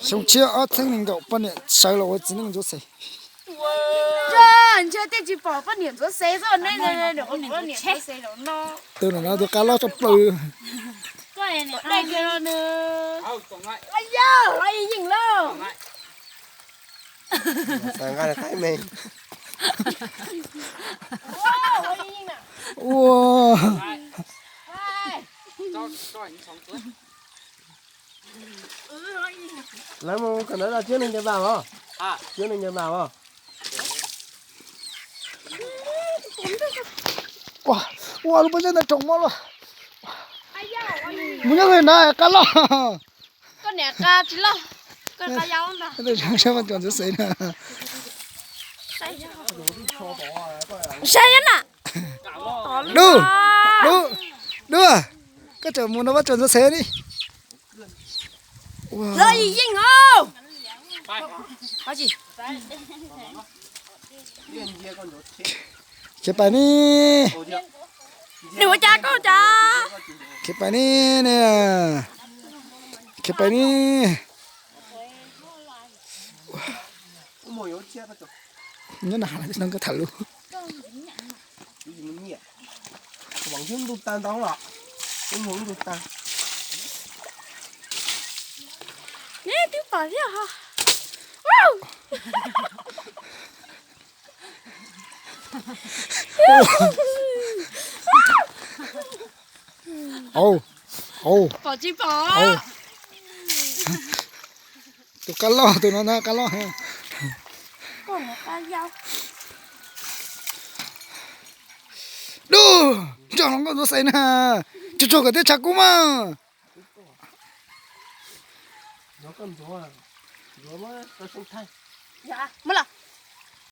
Xyoo tshiab ob txhiab nees nkaum poj niam sawv los ua txiv neej ntxuav xes. Ntshe tej tsis pom poj niam ntxuav xes xwb ne. Tus no tus qab loj tshaj plaws. Ua, lawv mus kawm ntawv los tsis yog neeg ncaws npas os, tsis yog neeg ncaws npas os. Ua, ua lub pob zeb ntawd tsoom mob luaj. Mus nyob li na qab loj. Koj niam qab tsis loj, koj qab yau ntag. Saib vaj tsuas ntxuav xes na. Saib na. Dub, dub, dub, koj tseem mus no vaj tsuas ntxuav xes li. Yeej os. Khiav pais ni. Nws ua cas koj cas? Khiav pais ni, khiav pais ni. Nyob na, no koj tham lus. Neb twb pom thiab ho. Au, au. Pom tsis pom? Tus qab loj, tus no na qab loj. Dub, nrog hluas nkauj ntxuav xes na. Tsuag tsuag kom teb tshav kub mas. Muab los.